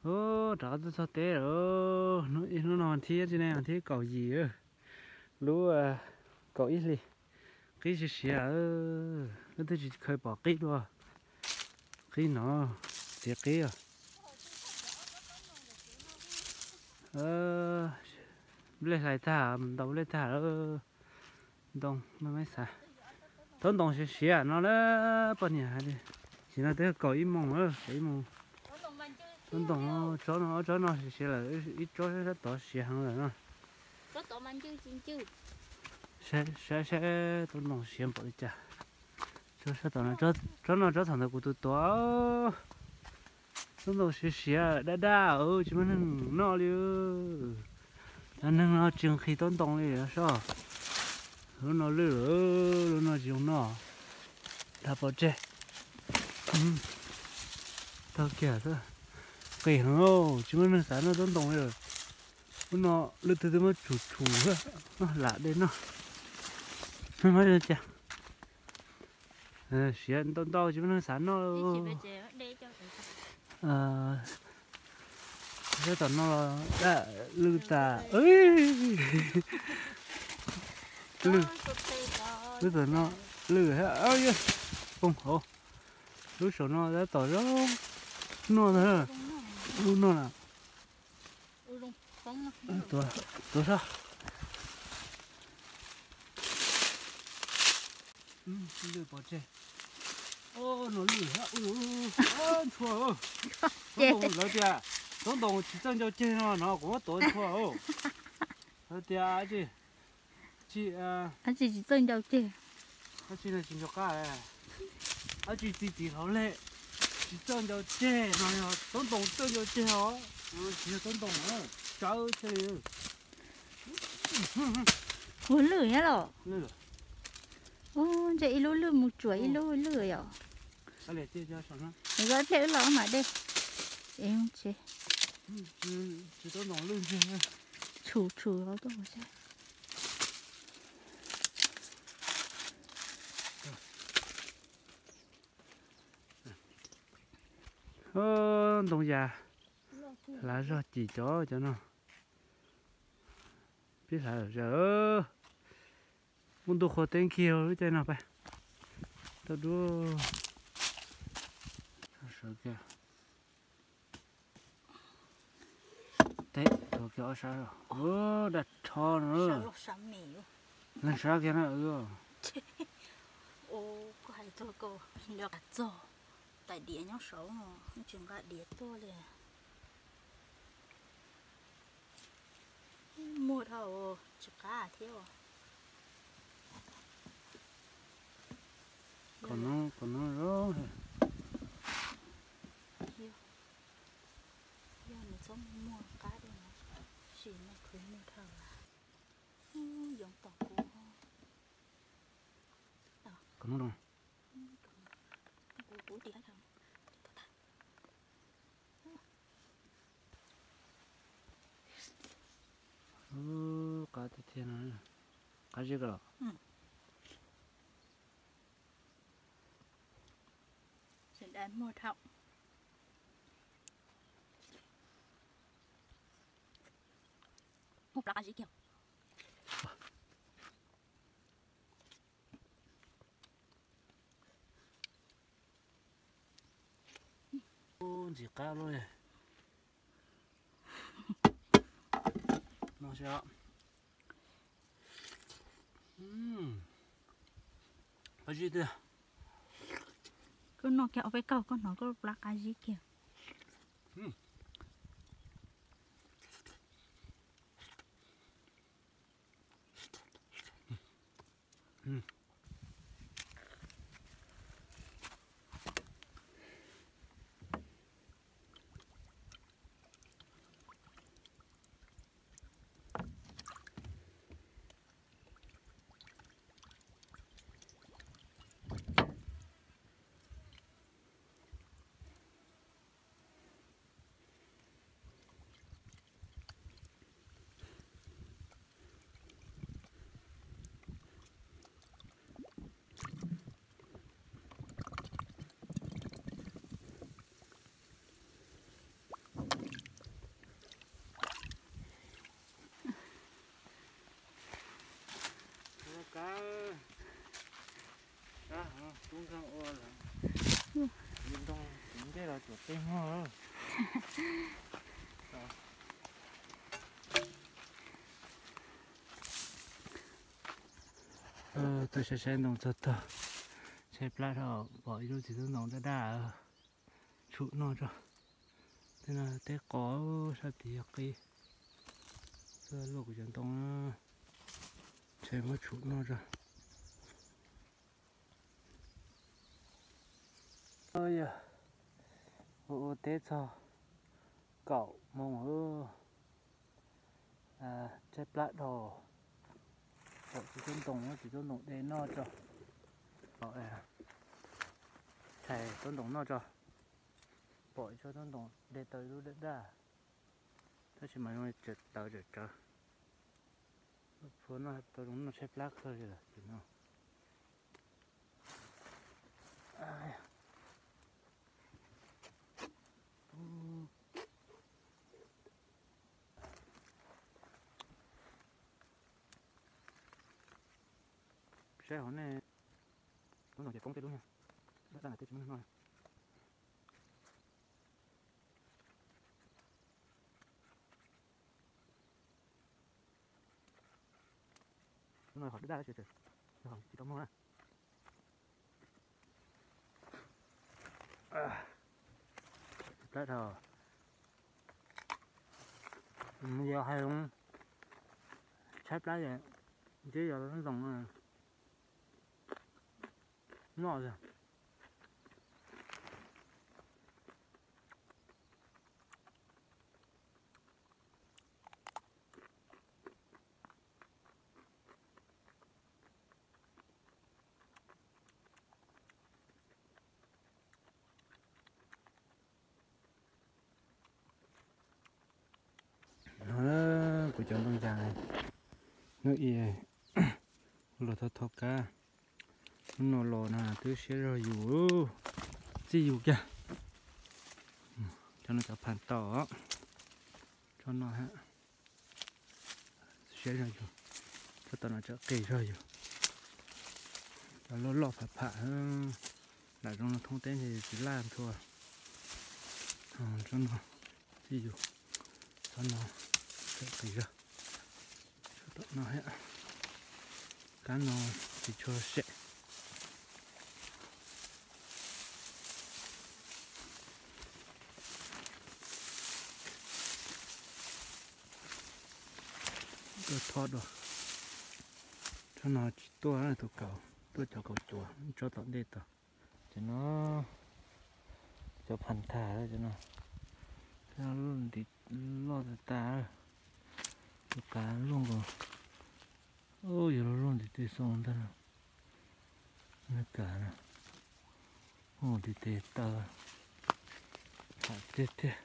Rov qab tuaj txog teb lawm. Hnub no thib tsi ne, thib kaum yim, lub kaum ib hlis. Qib siav siav, leej twg tsis khaws pom qib dua. Qib no, txiav qib os. Nplej hlais tag, ntaus nplej tag lawm. Ntoo, maj maj xav. Taub ntoos siav siav no na, poj niam hais li. Tam sim no twb kaum ib moos lawm, kaum ib moos. Taub ntoos tsob no, ob tsob no siav siav lawm, ib tsob sab tod siav heev lawm no. Saib saib taub ntoos siav npaum li cas. Tsob sab tod no, tsob no tsob thaum ntawd kuv tus tuav. Taub ntoos siav siav daj daj, tsis muaj neeg noj li. Cov neeg no tsis nqhis taub ntoos li soj. Lub no lwj lawm, lub no tsis zoo noj. Dag pov tseg. Tag kiag xwb. Qis heev, tsis muaj neeg xav noj taub ntoos li. Lub no leej twg twb muab tshum tshum xwb, muab lam de noj. Muab cia. Siav ntau ntau tsis muaj neeg xav noj. Sab tom no los daj lwj tas. Lwj, lub tom no lwj, poob hauv. Lub saum no tab tom zoo noj ntag. Lub no na. Tuav sab. Lwj pov tseg. No lwj, ntshua. Lawv tias taub ntoos tsis txawj ncau ceg no, no kuv muab tuav ntshua. Lawv tias tsis, tsis txawj ncau ceg. Dab tsi no tsis nco qab, dab tsi txi txiv hauv lej, tsis txawj ncau ceg no yog taub ntoos txawj ncau ceg os, tsis yog taub ntoos, tsawv thiaj li. Ua lwj nyob los. Ub, ntshe ib lub lwj mus tsuam ib lub lwj yom. Nws ko thiaj wb los wb mam de. Tshum tshum los tuaj saib. Ntoo yas hlav zog cim cov cov no. Pib hlav lawm zog. Muaj ntuj qhua teb nkig lub caij no pab. Tau duab. Sawv kiag. Teb tuav kiag ob sab. Daj rho no. Leej sab kiag na. Koj hais txog ko, nco qab txog tais diav nyob saud no, tsis nqa diav tuaj li. Muag dhau, tsis qab thiab. Kom no zoo. Yog nws txhob muag qab dua no, sim no khwv muag dhau. Yoov tom kuv. Kom no zoo. Kuv kuv tis hab thaum. Qab tiag tiag no. Qab zib ko los. Muag dhau. Muaj plab qab zib kiag. Ntxim qab lub no xwb. Qab zib tiag. Koj noj kiag ob peb kaug koj hnov koj plab qab zib kiag. Peb hmo. Tuaj saib saib ntoo txog tog, tshaib plab dhau, pom ib lub txiv tub ntoo daj daj, tshum noj tso. Tej no teb qos, sab tid yog qib, tuaj luaj kuv cov ntoo, ntshe muab tshum noj tso. Yog ua ua teb txog kaum moos, tshaib plab dhau, pom txiv tub ntoo, txiv tub ntoo de noj tso, thais tub ntoo noj tso, pom ib tsob tub ntoo de tau ib lub daj daj, tab sis mas zoo li tseem tawv tseem tsawv. Phua noj tau zoo noj, tshaib plab kawg li lawm tim no. Saib hauv nej, lub no ces poob tej lub na, daj daj ntawd twb tsis muaj neeg noj. Lub no hom daj daj, tsis tau muaj na. Tshaib plab dhau. Yog hais zoo tshaib plab ces ntsib yog lub ntoo noj. No kuv cov ntoo yas, hnub ib los thov thov kab, hnub no los na twb siab zog yus, txij yus kiag. Cov no cov phas tau, tsob no, siab zog yus, tsob tom no tseem qis zog yus. Cov loj loj pham pham, lam zoo no thoob teb ntshe yus tsis laj nthua. Tsob no txij yus, tsob no tseem qis zog. Tsob tom no thiab, kab no tsis tshua sem. Tuaj thob dua. Tsob no tsis tuaj, tus kaus, tuaj cov kaus cuav tsob tom ntej tod. Cov no cov phas thas, cov no ntiv loj tas tas, tus kav luaj nkaus, yog luaj ntiv tes xoo ntag. Kav no, ntiv tes taw, tham tiag tiag.